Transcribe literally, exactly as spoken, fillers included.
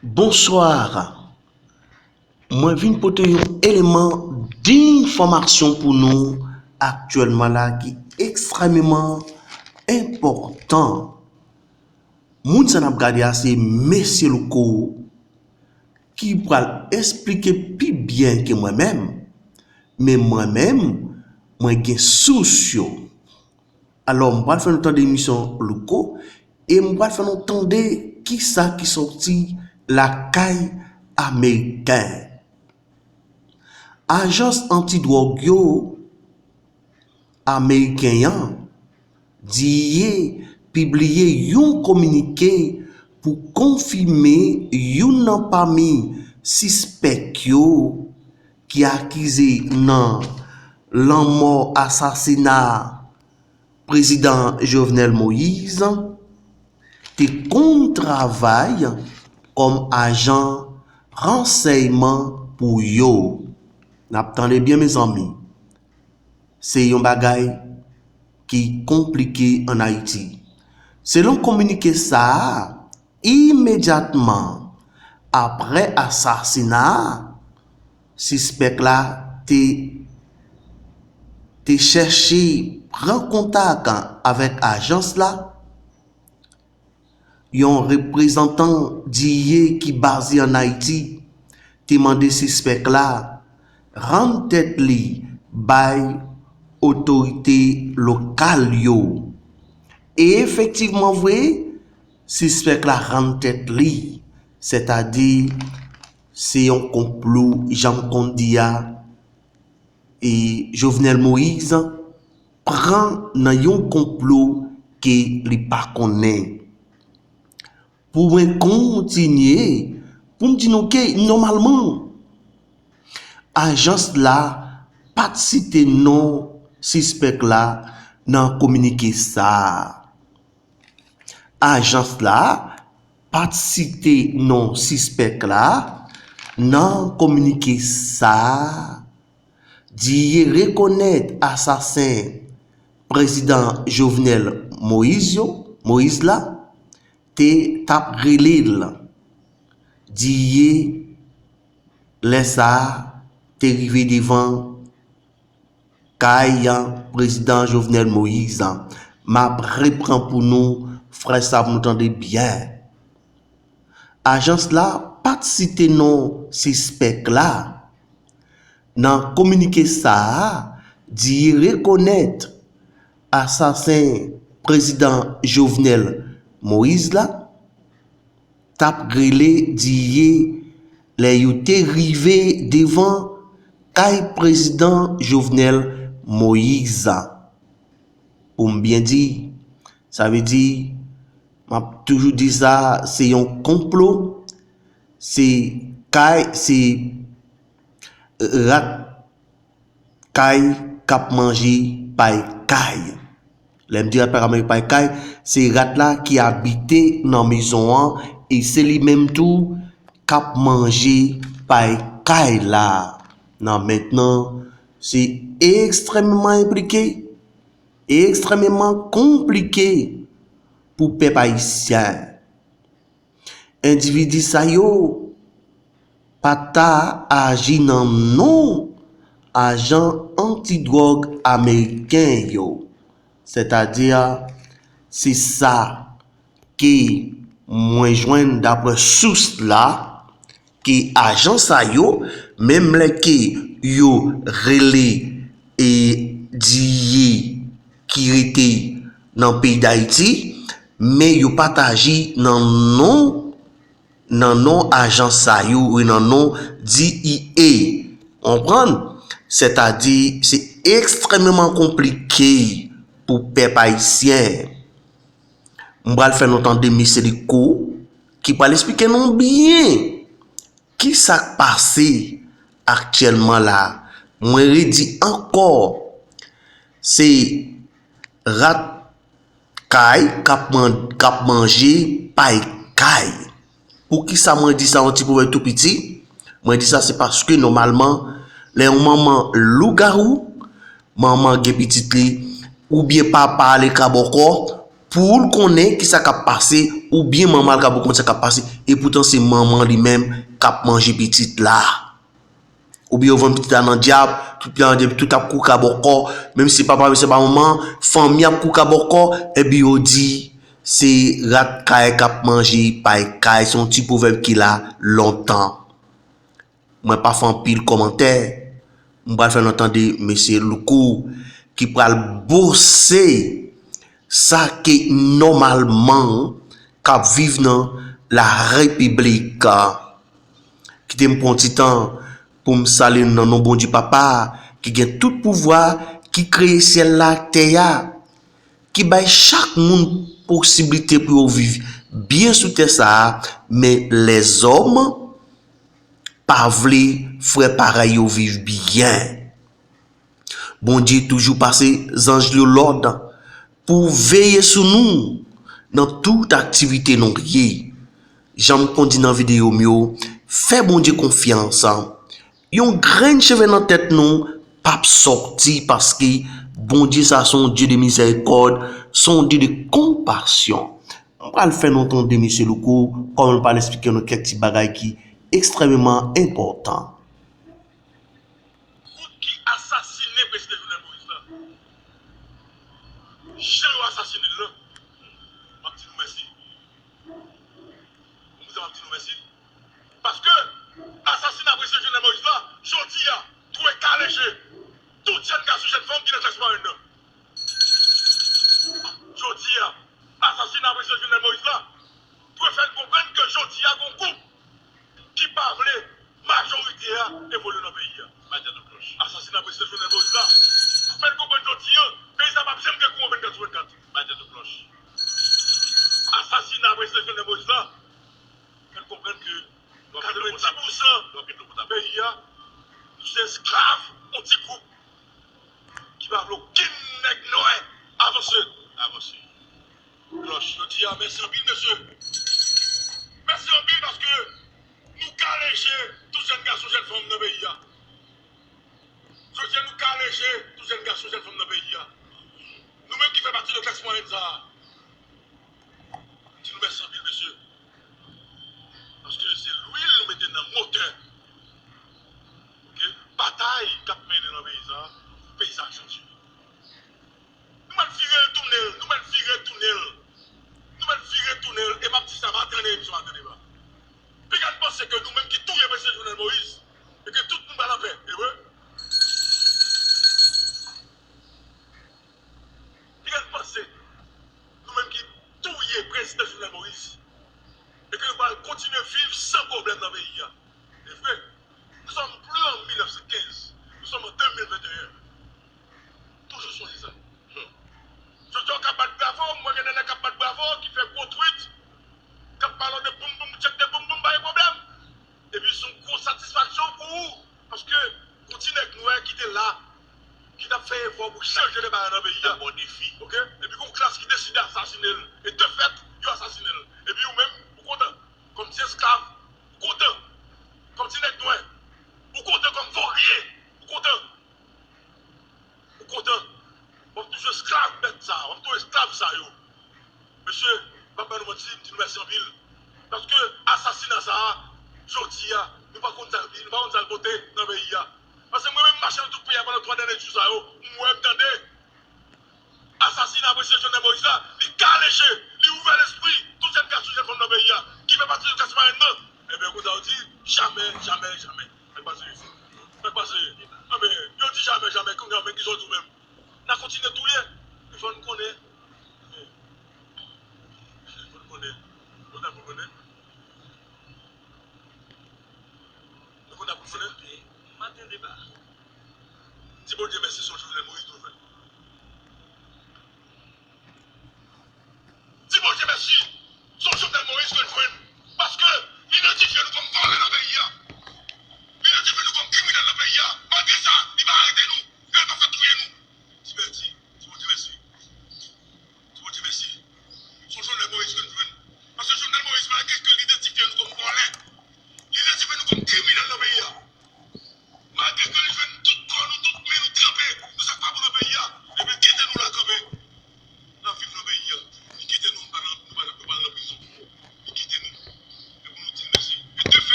Bonsoir. Mwen vin pote yon eleman d'information pou nou actuellement la ki extrêmement important. Moun sa n ap gade a se Mesye Louko ki pral eksplike pi byen ke mwen menm. Men mwen menm, mwen gen sous yo. Alò, m pral fè nou tande emisyon Louko e m pral fè nou tande kisa ki sòti lakay Ameriken. Ajans antidwòg yo Ameriken an, D E A, pibliye yon kominike pou konfime youn nan pami sispèk yo ki akize nan lanmò, asasina Prezidan Jovenel Moïse te konn travay kòm ajan ransèyman pou yo. N ap tande byen, mezanmi. Se yon bagay ki konplike ann Ayiti. Selon kominike sa a, imedyatman apre asasina a, sispèk la te, te chèche pran kontak avèk ajans la. Yon reprezantan D E A ki baze ann Ayiti te mande sispèk la rann tèt li bay otorite lokal yo. E efektivman vre, sispèk la rann tèt li, sètadi se yon konplo, jan m konn di a, e Jovenel Moïse pran nan yon konplo ke li pa konnen. Pou mwen kontinye, pou m di nou ke nòmalman, ajans la pa t site non sispèk la nan kominike sa a. Ajans la pa t site non sispèk la nan kominike sa a. D E A rekonèt asasen Prezidan Jovenel Moïse yo, Moïse la, te t ap rele l. D E A, lè sa a, te rive devan kay Prezidan Jovenel Moïse. M ap repran pou nou, frè sa, pou nou tande byen. Ajans la pa t site non sispèk la. Nan kominike sa a, D E A rekonèt asasen Prezidan Jovenel Moïse la t ap rele D E A lè yo te rive devan kay Prezidan Jovenel Moïse. Pou m byen di, sa vle di, m ap toujou di sa, se yon konplo, se kay, se rat kay k ap manje pay kay. Lè m di rat kay k ap manje pay kay, se rat la ki abite nan mezon an, e se li menm tou k ap manje pay kay la. Nan mentnan, se ekstrèmeman enplike, ekstrèmeman konplike pou pèp ayisyen. Endividi sa yo pa ta aji nan non ajan antidwòg ameriken yo. Sètadi, se sa ke mwen jwenn daprè sous la, ke ajan sa yo, menm lè ke yo rele e D E A ki rete nan peyi Dayiti, men yo pa t aji nan non, nan non ajan sa yo, e nan non D E A. Konprann? Sètadi, se ekstrèmeman konplike pou pèp ayisyen. M pral fè nou tande Mesye Liko, ki pral eksplike nou byen kisa k pase aktyèlman la. Mwen redi ankò, se rat kay k ap man-, k ap manje pay kay. Poukisa mwen di sa yon ti pwovèb tou piti? Mwen di sa se paske nòmalman, lè yon manman lougawou, manman gen pitit li, oubyen papa ale ka bòkò, pou l konnen kisa k ap pase, oubyen manman l ka pou konn sa k ap pase, epoutan se manman li menm k ap manje pitit la. Oubyen yo vann pitit la nan dyab, tout pitit la nan dyab, tout ap kouka bòkò, menm si se papa, menm si se pa manman, fanmi ap kouka bòkò, epi yo di, se rat kay k ap manje pay kay, se yon ti pwovèb ki la lontan. Mwen pa fè anpil kòmantè, m pral fè nou tande mesye Louko ki pral bwose sa ke nòmalman k ap viv nan la repiblik. Kite m pran ti tan pou m salye nou nan non Bondye Papa ki gen tout pouvwa, ki kreye syèl la ak tè a, ki bay chak moun posiblite pou yo viv byen sou tè sa a, men lèzòm pa vle frè parèy yo viv byen. Bondye toujou pase zanj li yo lòd pou veye sou nou nan tout aktivite nou ye. Jan m konn di nan videyo m yo, fè Bondye konfyans. Yon grenn cheve nan tèt nou p ap sòti paske Bondye sa se yon Dye de mizèrikòd, se yon Dye de konpasyon. M pral fè nou tande mesye Louko kòman l pral eksplike nou kèk ti bagay ki ekstrèmeman enpòtan. Gwoup ki asasinen prezidan Jovenel Moïse la, jan yo asasinen l lan, m ap di nou mèsi. Pou sa m ap di nou mèsi. Paske asasina prezidan Jovenel Moïse la, jodi a, dwe kale je tout jèn gason, jèn fanm ki nan klas mwayèn nan. Jodi a, asasina prezidan Jovenel Moïse la, dwe fè n konprann ke jodi a, gon gwoup ki pa vle majorite a evolye nan peyi a. Asasina prezidan Jovenel Moïse la, fè n konprann jodi a, peyi sa p ap janm gen kouran vennkat sou vennkat. Asasina prezidan Jovenel Moïse la, fè n konprann ke katrevendis pousan peyi a, nou se esklav yon ti gwoup ki pa vle okenn nèg nwè avanse. Avanse. Klòch, jodi a, mèsi anpil, mesye. Mèsi anpil paske nou kale je tout jèn gason, jèn fanm nan peyi a. Jodi a, nou kale je tout jèn gason, jèn fanm nan peyi a. Nou menm ki fè pati de klas mwayèn sa a, m di nou mèsi anpil, mesye. Paske se lwil nou mete nan motè. Oke? Batay k ap mennen nan peyi sa a, pou peyi sa a chanje. Nou mèt vire l tounen l, nou mèt vire tounen l. Nou mèt vire tounen l, e m ap di sa maten an, emisyon maten deba. Piga n panse ke nou menm ki touye prezidan Jovenel Moïse, e ke tout moun pral anpè, e vre? Piga n panse nou menm ki touye prezidan Jovenel Moïse, e ke nou pral kontinye viv san pwoblèm nan peyi a, e vre? Nous sommes plus en mil neuf cent quinze, nous sommes en deux mille vingt et un. Toujou sonje sa. Jodi a, w ka bat bravo, m wè gen de nèg k ap bat bravo, ki fè gwo tweet, k ap pale de boum boum, tchèk de boum boum, pa gen pwoblèm. Epi se yon gwo satisfaksyon pou ou, paske yon ti nèg nwè ki te la, ki t ap fè efò pou chanje de bagay nan peyi a. Bon defi. Oke? Epi gon klas ki deside asasine l. E de fèt, yo asasine l. Epi ou menm, ou kontan. Kòm ti esklav, ou kontan. Kòm ti nèg nwè, ou kontan. Kòm vorye, ou kontan. Ou kontan. W ap toujou esklav bèt sa a, w ap toujou esklav sa yo. Mesye, m pa bay nou manti, m di nou mèsi anpil. Paske asasina sa a, jodi a, nou pa konn sa, nou pa konn sa l pote nan peyi a. Paske mwen menm, m mache nan tout peyi a pandan twa dènye jou sa yo, m wè, m tande. Asasina prezidan Jovenel Moïse la, li kale je, li ouvè lespri tout jèn gason, jèn fanm nan peyi a, ki fè pati de klas mwayèn nan. Ebyen, konsa yo di, jamè, jamè, jamè. Nèg pa serye. Nèg pa serye. Anben, yo di jamè, jamè, kounye a, men kisa w di w menm? N a kontinye touye. Men fò n konnen. Fò n konnen. Fò n konnen. Nou konn ap fonksyone. Maten deba. Di Bondye mèsi, se yon Jovenel Moïse